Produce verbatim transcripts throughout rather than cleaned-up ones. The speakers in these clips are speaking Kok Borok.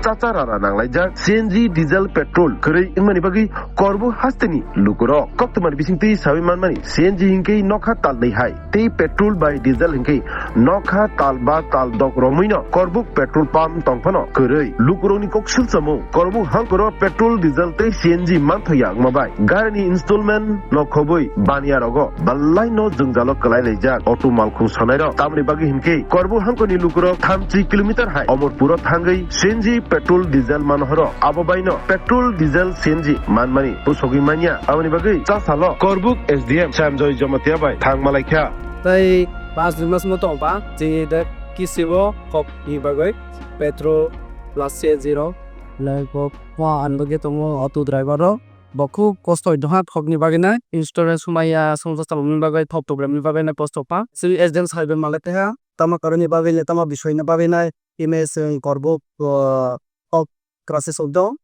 chacha rara nanglaijak C N G, diesel, petrol kwrwi wngmani bagwi Korbuk hasteni lukurok koktwmani bisingtwi sawi manmani, C N G hinkhe nokha talnwi hai tei petrol bai diesel hinkhe nokha tal ba tal dok romwino Korbuk petrol pump tongphano kwrwi. Lukurokni kok silsamung, Korbuk hangkoro petrol, diesel tei C N G manthoya wngma bai garini installment no khobwi baniya rogo balaino jwngjalo kwlai laijak auto malkhung sanairok. Tamoni bagwi hinkhe Korbuk hangkoni lukurok thamchi kilometer hai Omorpuro thangwi C N G petrol, diesel manhoro. Abo baino petrol, diesel, C N G manmani pusogwi manya. Aboni bagwi chasalo Korbuk S D M Sanjoy Jamatia bai thang malaikha. Tei pas dui mas mo tong ba, je de kisibo kok ni bagwi petrol plus C N G rok. Lai kok wa an bagwi tongo auto driver rok. Bo khub kosto doha thok ni bagwi nai. Insurance maya songsa chalok ni bagwi thok program ni bagwi nai kosto pa. Sri S D M sai be malai teha. Tama karon ni bagwi le tama bisoi ni bagwi nai. Ime seng Korbuk, uh, thok crisis of the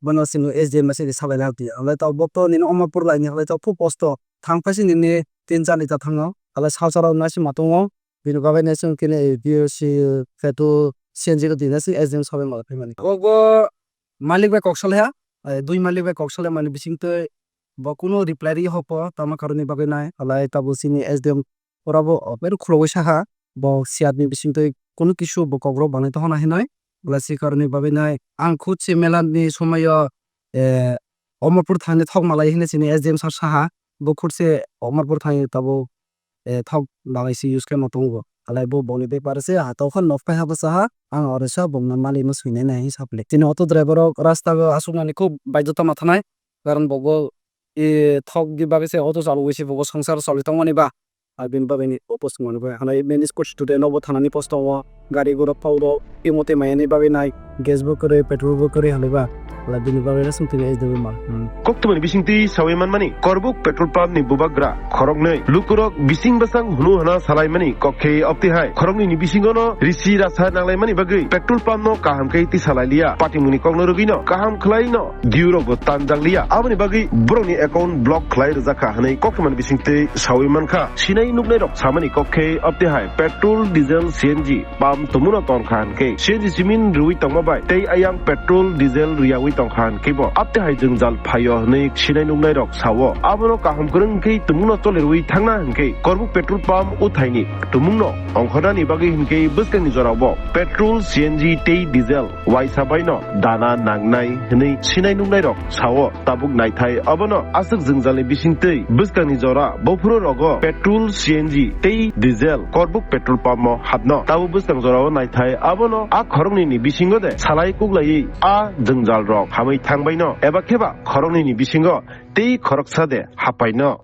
Bono sino S D M message salai na di. Alai tao bokto nini Omorpur lai ni alai tao phu posto. Thang phai si nini tin char liter thango. Alai salsa rok nasi matungo. Bini bagwi nai song kini B O C, petrol, C N G ko di nasi S D M sabai malai phai mani. Bo bo malik bai kok salai ha. Ai, dui malik bai kok salai mani bising tei bo kuno reply ri hopo. Tama karoni bagwi nai. Alai tabo sini S D M Ora bo, o, pero khulogwi sakha, bo siyar ni bisingtwi kunu kisu bo kok rok banai tongna hinwi, bwlai si karoni bagwi nai. Ang khud se mela ni somoi o, eh, Omorpur thani thok malai hinwi sini S D M sir saha, bo khud se Omorpur thani tabuk, eh, thok bagwi si use khe ma tongo. Alai bo boni bepar se ha tokha nok pai ha bwsa ha, ang oro sa bongno mali ma swinai nai hinwi sa pli. Chini auto driver rok rasta o aswk nani khub baidhota ma thanai, karon bo bo, eh, thok di bagwi se auto chalwi se bo bo swngchar chalwi tongmani ba. Abini bagwi ni opo swngmani bagwi. Hanai bini scooty student obo thanani posto o gari gura phauro timo twi maya ni bagwi nai gas bo kwrwi petrol bo kwrwi hanai ba. Hala bini bagwi no swngtwi S D O mal. Hmm. Koktwmani bisingtwi sawi manmani Korbuk petrol pump ni bubagra khoroknwi lukurok bising bwsang hunu hana salaimani kok khe opti hai khoroknwi ni bisingo no risi rasa nanglaimani bagwi petrol pump no kaham khe tisa lai liya. Patimuni kokno rwgwi no kaham khwlai no diu rok bo tanjak liya. Aboni bagwi borokni account block khwlai rwjak kha hwnwi koktwmani bisingtwi sawi mankha. Sinai nuknai rok samani kok khe opti hai petrol, diesel, C N G pump tumuno ton kha hwnkhe C N G simin rwi tongma bai tei ayang petrol, diesel riyawi tong kha hwnkhe bo opti hai jwngjal phaio hwnwi sinai nuknai rok sao. Abono kaham kwrwng khe tumuno chole rwi thangna hwnkhe Korbuk petrol pump uthaini tumungno ongkhornani bagwi hwnkhe bwskangni jorao bo petrol, C N G tei diesel waisa baino dana nangnai hwnwi sinai nuknai rok sao. Tabuk naithai abono aswk jwngjalni bisingtwi bwskangni jora bophuru rogo petrol, C N G tei diesel Korbuk petrol pump o hapno. Tabuk bwskang jorao naithai abono a khoroknwi ni bisingo de salai kuklaiwi a jwngjal rok hamwi thangbaino eba kheba khoroknwi ni bisingo tei khoroksa de hapaino.